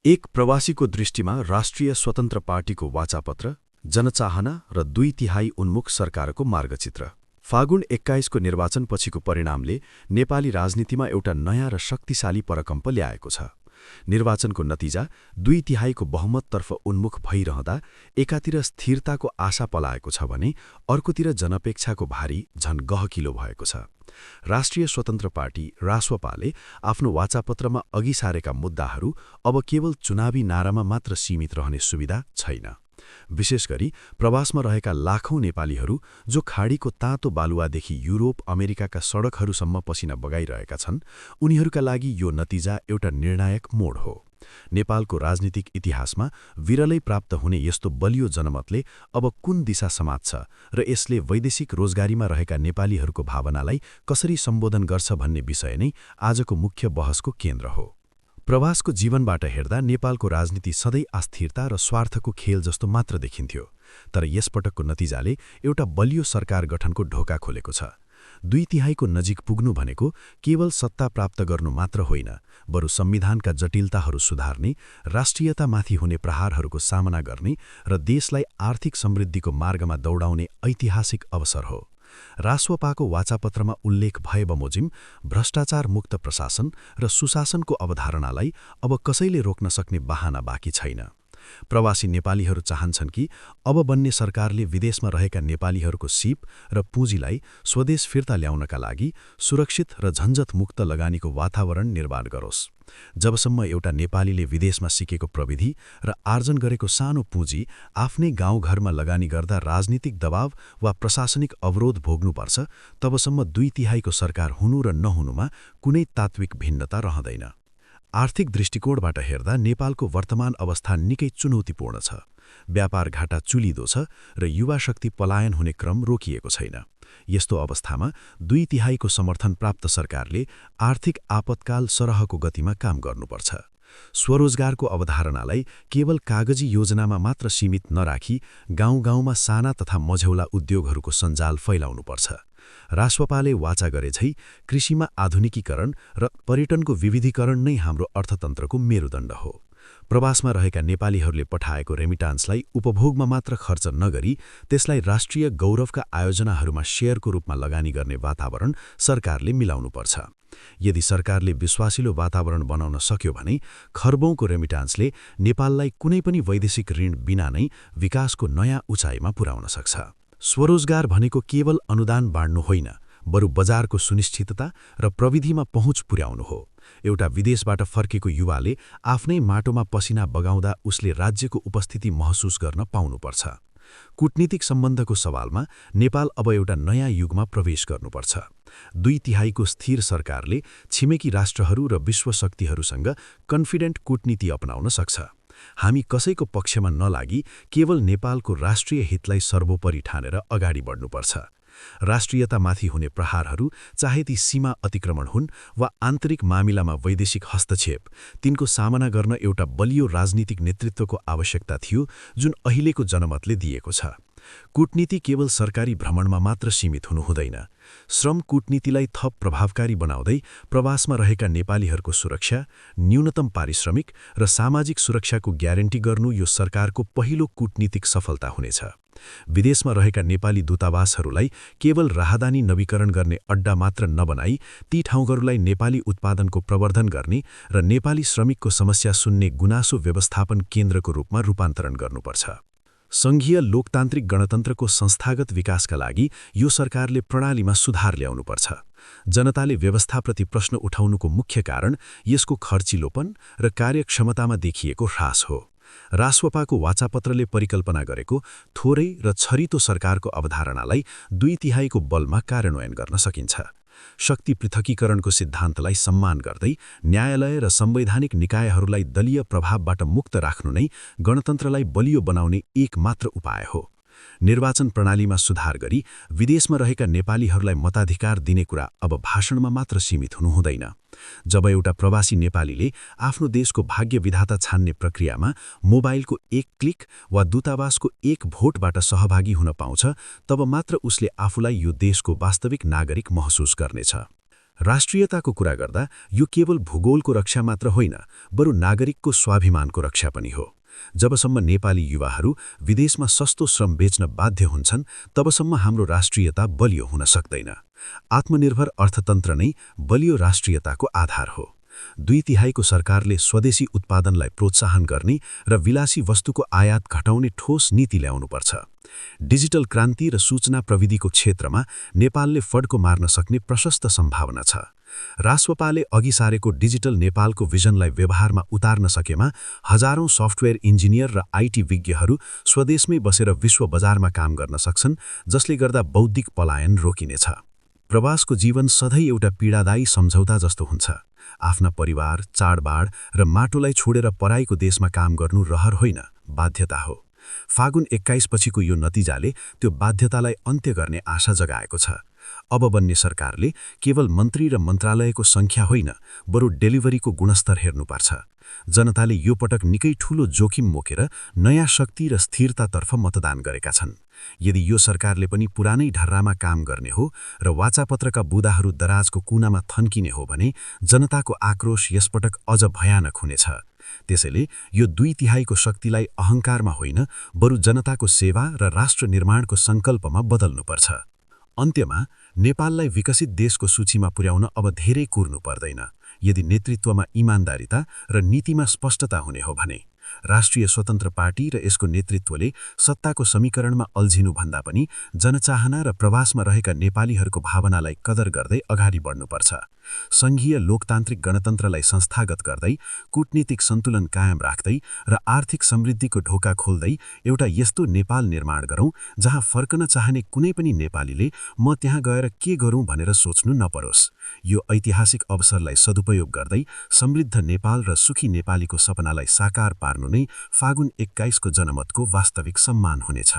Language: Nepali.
एक प्रवासीको दृष्टिमा राष्ट्रिय स्वतन्त्र पार्टीको वाचापत्र, जनचाहना र 2/3 उन्मुख सरकारको मार्गचित्र। फागुन 21 को निर्वाचनपछिको परिणामले नेपाली राजनीतिमा एउटा नयाँ र शक्तिशाली परकम्प ल्याएको छ। निर्वाचनको नतिजा 2/3 को बहुमततर्फ उन्मुख भइरहँदा एकातिर स्थिरताको आशा पलाएको छ भने अर्कोतिर जनअपेक्षाको भारी झन गहकिलो भएको छ। राष्ट्रिय स्वतन्त्र पार्टी रासोपाले आफ्नो वाचापत्रमा अघि सारेका मुद्दाहरू अब केवल चुनावी नारामा मात्र सीमित रहने सुविधा छैन। विशेष गरी प्रवासमा रहेका लाखौं नेपालीहरू जो खाडीको तातो बालुवादेखि युरोप अमेरिकाका सडकहरूसम्म पसिना बगाइरहेका छन्, उनीहरूका लागि यो नतिजा एउटा निर्णायक मोड हो। नेपालको राजनीतिक इतिहासमा विरलै प्राप्त हुने यस्तो बलियो जनमतले अब कुन दिशा समात्छ र यसले वैदेशिक रोजगारीमा रहेका नेपालीहरूको भावनालाई कसरी सम्बोधन गर्छ भन्ने विषय नै आजको मुख्य बहसको केन्द्र हो। प्रवासको जीवनबाट हेर्दा नेपालको राजनीति सधैँ अस्थिरता र स्वार्थको खेल जस्तो मात्र देखिन्थ्यो, तर यसपटकको नतिजाले एउटा बलियो सरकार गठनको ढोका खोलेको छ। 2/3 को नजिक पुग्नु भनेको केवल सत्ता प्राप्त गर्नु मात्र होइन, बरु संविधानका जटिलताहरू सुधार्ने, राष्ट्रियतामाथि हुने प्रहारहरूको सामना गर्ने र देशलाई आर्थिक समृद्धिको मार्गमा दौडाउने ऐतिहासिक अवसर हो। रासोपाको वाचापत्रमा उल्लेख भए बमोजिम भ्रष्टाचार मुक्त प्रशासन र सुशासनको अवधारणालाई अब कसैले रोक्न सक्ने बहाना बाँकी छैन। प्रवासी नेपालीहरू चाहन्छन् कि अब बन्ने सरकारले विदेशमा रहेका नेपालीहरूको सिप र पुँजीलाई स्वदेश फिर्ता ल्याउनका लागि सुरक्षित र झन्झटमुक्त लगानीको वातावरण निर्माण गरोस्। जबसम्म एउटा नेपालीले विदेशमा सिकेको प्रविधि र आर्जन गरेको सानो पुँजी आफ्नै गाउँघरमा लगानी गर्दा राजनीतिक दबाव वा प्रशासनिक अवरोध भोग्नुपर्छ, तबसम्म 2/3 को सरकार हुनु र नहुनुमा कुनै तात्विक भिन्नता रहँदैन। आर्थिक दृष्टिकोणबाट हेर्दा नेपालको वर्तमान अवस्था निकै चुनौतीपूर्ण छ। व्यापार घाटा चुलिदो छ र युवा शक्ति पलायन हुने क्रम रोकिएको छैन। यस्तो अवस्थामा 2/3 को समर्थन प्राप्त सरकारले आर्थिक आपतकाल सरहको गतिमा काम गर्नुपर्छ। स्वरोजगारको अवधारणालाई केवल कागजी योजनामा मात्र सीमित नराखी गाउँ-गाउँमा साना तथा मझौला उद्योगहरूको सञ्जाल फैलाउनुपर्छ। रासोपाले वाचा गरेझै कृषिमा आधुनिकीकरण र पर्यटनको विविधीकरण नै हाम्रो अर्थतन्त्रको मेरुदण्ड हो। प्रवासमा रहेका नेपालीहरूले पठाएको रेमिटान्सलाई उपभोगमा मात्र खर्च नगरी त्यसलाई राष्ट्रिय गौरवका आयोजनाहरूमा शेयरको रूपमा लगानी गर्ने वातावरण सरकारले मिलाउनुपर्छ। यदि सरकारले विश्वासिलो वातावरण बनाउन सक्यो भने खर्बौंको रेमिटान्सले नेपाललाई कुनै पनि वैदेशिक ऋण बिना नै विकासको नयाँ उचाइमा पुर्याउन सक्छ। स्वरोजगार भनेको केवल अनुदान बाँड्नु होइन, बरु बजारको सुनिश्चितता र प्रविधिमा पहुँच पुर्याउनु हो। एउटा विदेशबाट फर्केको युवाले आफ्नै माटोमा पसिना बगाउँदा उसले राज्यको उपस्थिति महसुस गर्न पाउनुपर्छ। कूटनीतिक सम्बन्धको सवालमा नेपाल अब एउटा नयाँ युगमा प्रवेश गर्नुपर्छ। 2/3 को स्थिर सरकारले छिमेकी राष्ट्रहरू र विश्व शक्तिहरूसँग कन्फिडेन्ट कूटनीति अपनाउन सक्छ। हामी कसैको पक्षमा नलागी केवल नेपालको राष्ट्रिय हितलाई सर्वोपरि ठानेर अगाडि बढ्नुपर्छ। राष्ट्रियतामाथि हुने प्रहारहरू, चाहे ती सीमा अतिक्रमण हुन् वा आन्तरिक मामिलामा वैदेशिक हस्तक्षेप, तिनको सामना गर्न एउटा बलियो राजनीतिक नेतृत्वको आवश्यकता थियो, जुन अहिलेको जनमतले दिएको छ। कूटनीति केवल सरकारी भ्रमणमा मात्र सीमित हुनु हुँदैन। श्रम कूटनीतिलाई थप प्रभावकारी बनाउँदै प्रवासमा रहेका नेपालीहरूको सुरक्षा, न्यूनतम पारिश्रमिक र सामाजिक सुरक्षाको ग्यारेन्टी गर्नु यो सरकारको पहिलो कूटनीतिक सफलता हुनेछ। विदेशमा रहेका नेपाली दूतावासहरूलाई केवल राहदानी नवीकरण गर्ने अड्डा मात्र नबनाई ती ठाउँहरूलाई नेपाली उत्पादनको प्रवर्धन गर्ने र नेपाली श्रमिकको समस्या सुन्ने गुनासो व्यवस्थापन केन्द्रको रूपमा रूपान्तरण गर्नुपर्छ। संघीय लोकतान्त्रिक गणतन्त्रको संस्थागत विकासका लागि यो सरकारले प्रणालीमा सुधार ल्याउनुपर्छ। जनताले व्यवस्थाप्रति प्रश्न उठाउनुको मुख्य कारण यसको खर्चिलोपन र कार्यक्षमतामा देखिएको ह्रास हो। रासोपाको वाचापत्रले परिकल्पना गरेको थोरै र छरितो सरकारको अवधारणालाई 2/3 को बलमा कार्यान्वयन गर्न सकिन्छ। शक्ति पृथकीकरणको सिद्धान्तलाई सम्मान गर्दै न्यायालय र संवैधानिक निकायहरूलाई दलीय प्रभावबाट मुक्त राख्नु नै गणतन्त्रलाई बलियो बनाउने एक मात्र उपाय हो। निर्वाचन प्रणालीमा सुधार गरी विदेशमा रहेका नेपालीहरूलाई मताधिकार दिने कुरा अब भाषणमा मात्र सीमित हुनु हुँदैन। जब एउटा प्रवासी नेपालीले आफ्नो देशको भाग्य विधाता छान्ने प्रक्रियामा मोबाइलको एक क्लिक वा दूतावासको एक भोटबाट सहभागी हुन पाउँछ, तब मात्र उसले आफूलाई यो देशको वास्तविक नागरिक महसुस गर्नेछ। राष्ट्रियताको कुरा गर्दा यो केवल भूगोलको रक्षा मात्र होइन, बरु नागरिकको स्वाभिमानको रक्षा पनि हो। जबसम्म नेपाली युवाहरू विदेशमा सस्तो श्रम बेच्न बाध्य हुन्छन्, तबसम्म हाम्रो राष्ट्रियता बलियो हुन सक्दैन। आत्मनिर्भर अर्थतन्त्र नै बलियो राष्ट्रियताको आधार हो। 2/3 सरकारले स्वदेशी उत्पादनलाई प्रोत्साहन गर्ने र विलासी वस्तुको आयात घटाउने ठोस नीति ल्याउनुपर्छ। डिजिटल क्रान्ति र सूचना प्रविधिको क्षेत्रमा नेपालले फड्को मार्न सक्ने प्रशस्त सम्भावना छ। राष्ट्रपाले अघि सारेको डिजिटल नेपालको भिजनलाई व्यवहारमा उतार्न सकेमा हजारौं सफ्टवेयर इन्जिनियर र आईटी विज्ञहरू स्वदेशमै बसेर विश्व बजारमा काम गर्न सक्छन्, जसले गर्दा बौद्धिक पलायन रोकिनेछ। प्रवासको जीवन सधैँ एउटा पीडादायी सम्झौता जस्तो हुन्छ। आफ्ना परिवार, चाडबाड र माटोलाई छोडेर पराईको देशमा काम गर्नु रहर होइन, बाध्यता हो। फागुन 21 पछिको यो नतिजाले त्यो बाध्यतालाई अन्त्य गर्ने आशा जगाएको छ। अब बन्ने सरकारले केवल मन्त्री र मन्त्रालयको संख्या होइन, बरु डेलिभरीको गुणस्तर हेर्नुपर्छ। जनताले यो पटक निकै ठूलो जोखिम मोकेर नयाँ शक्ति र स्थिरतातर्फ मतदान गरेका छन्। यदि यो सरकारले पनि पुरानै ढर्रामा काम गर्ने हो र वाचापत्रका बुदाहरू दराजको कुनामा थन्किने हो भने जनताको आक्रोश यसपटक अझ भयानक हुनेछ। त्यसैले यो 2/3 शक्तिलाई अहङ्कारमा होइन, बरु जनताको सेवा र राष्ट्र निर्माणको सङ्कल्पमा बदल्नुपर्छ। अन्त्यमा नेपाललाई विकसित देशको सूचीमा पुर्याउन अब धेरै कुर्नु पर्दैन, यदि नेतृत्वमा इमानदारिता र नीतिमा स्पष्टता हुने हो भने। राष्ट्रिय स्वतन्त्र पार्टी र यसको नेतृत्वले सत्ताको समीकरणमा अल्झिनुभन्दा पनि जनचाहना र प्रवासमा रहेका नेपालीहरूको भावनालाई कदर गर्दै अगाडि बढ्नुपर्छ। संघीय लोकतान्त्रिक गणतन्त्रलाई संस्थागत गर्दै, कूटनीतिक सन्तुलन कायम राख्दै र आर्थिक समृद्धिको ढोका खोल्दै एउटा यस्तो नेपाल निर्माण गरौँ जहाँ फर्कन चाहने कुनै पनि नेपालीले म त्यहाँ गएर के गरौँ भनेर सोच्नु नपरोस्। यो ऐतिहासिक अवसरलाई सदुपयोग गर्दै समृद्ध नेपाल र सुखी नेपालीको सपनालाई साकार पार्नु नै फागुन 21 को जनमतको वास्तविक सम्मान हुनेछ।